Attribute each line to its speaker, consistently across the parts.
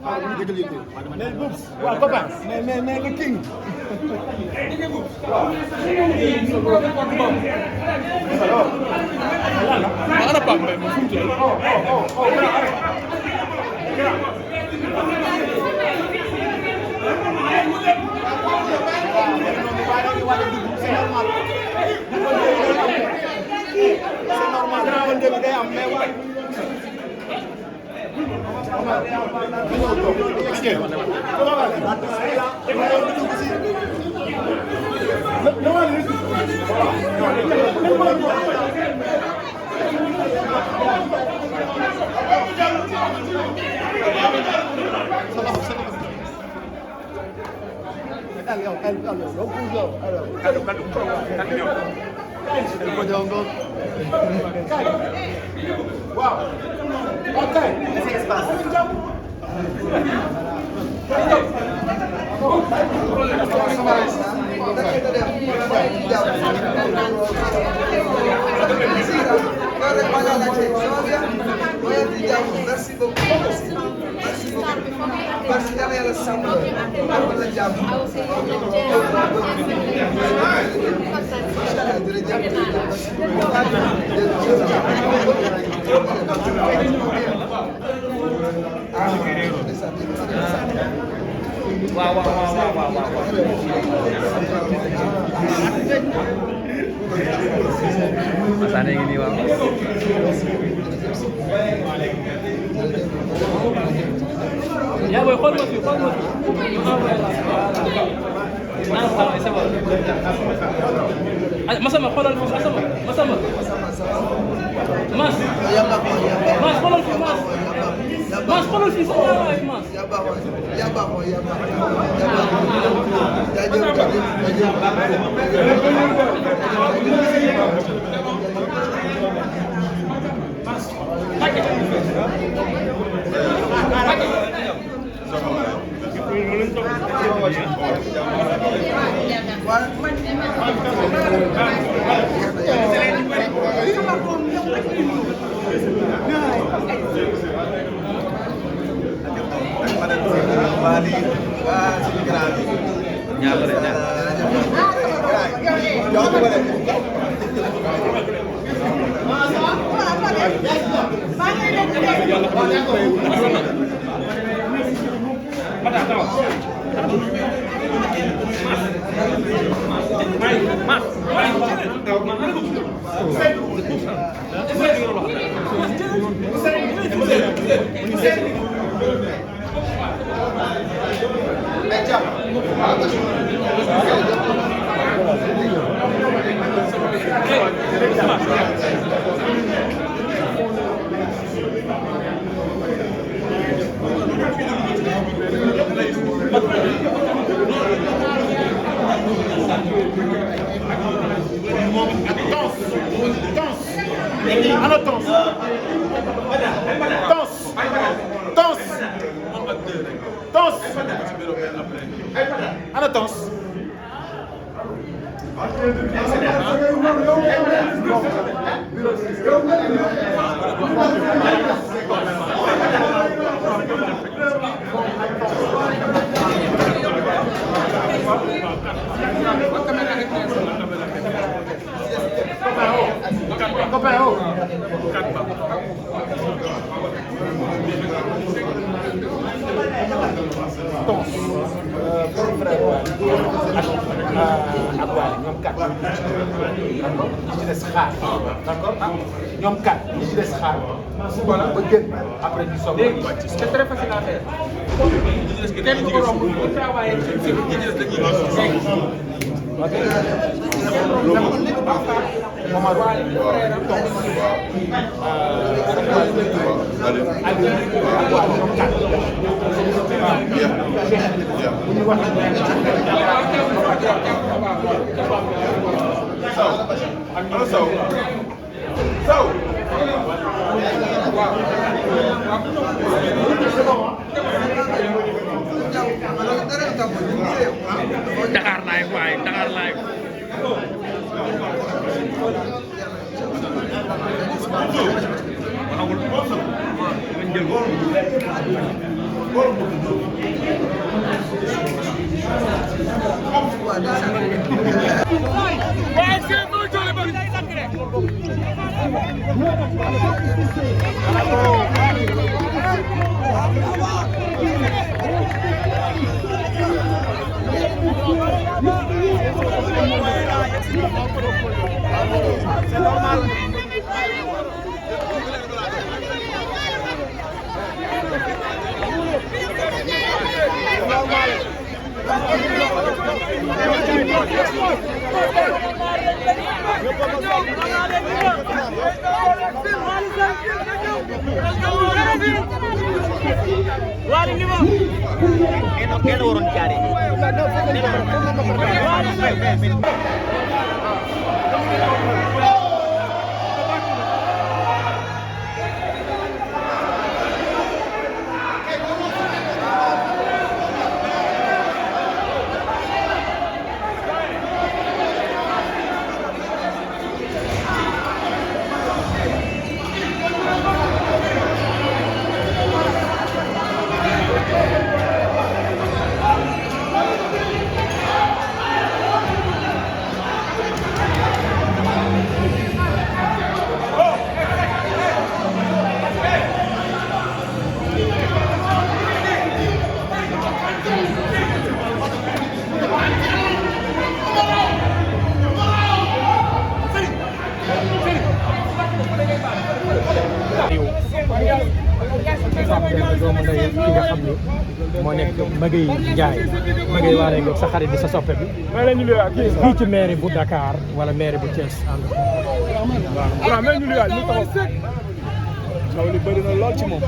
Speaker 1: mais Boubs waaw copain mais le king. ana Pape Mbaye moom fu mu toll. C'est normal. Wow. Okay.
Speaker 2: Merci beaucoup. Merci beaucoup. Merci à la Sambo.
Speaker 3: Wow. Sana yang ini wow. Ya boy, call mo. Masama, xoolal fi masama. Mas. Mas xoolal fi mas. Mas xoolal fi sa waay mas.
Speaker 2: Ya baax.
Speaker 1: ñoom kat ñi ci des xaar voilà ba génn après ñu soog c'est très facile à faire kenn ko romb bu travailler Momar
Speaker 3: Dakar live waay Dakar live. Waxagul.
Speaker 2: C'est normal.
Speaker 4: Kenn waroon jaaree.
Speaker 5: moo nekk Maguette Ndiaye Maguette waa léegi sa xarit bi sa soppe bi. fii ci mairie bu Dakar wala mairie bu Thiès ànd.
Speaker 1: waaw mais ñu liyaat ñu taxaw. taw li bëri na lool ci moom.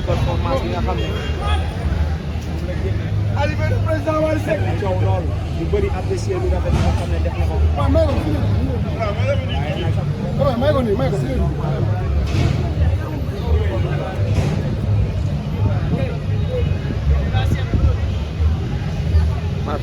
Speaker 5: performance bi nga xam ne.
Speaker 1: Aliou président Wally Seck.
Speaker 5: coow loolu lu bëri apprécié lu rafet nga xam ne def na ko.
Speaker 1: may ko nii may ko.
Speaker 3: Mas,